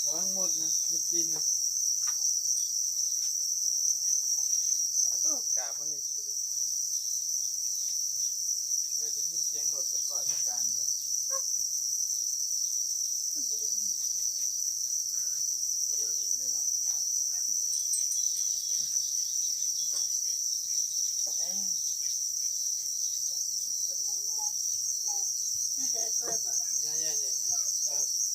ລະວັງມົດນະ ເຮັດຈີນນະ. ໂອ້ ກາບມັນນີ້ຊິບໍ່ໄດ້ ເອີ ໄດ້ຍິນສຽງລົດໄປກ່ອນອາຈານເລີຍ. ຄືບໍ່ໄດ້ຍິນ ບໍ່ໄດ້ຍິນເລີຍເນາະ. ເອີ ຢາໆໆໆ ເອີ.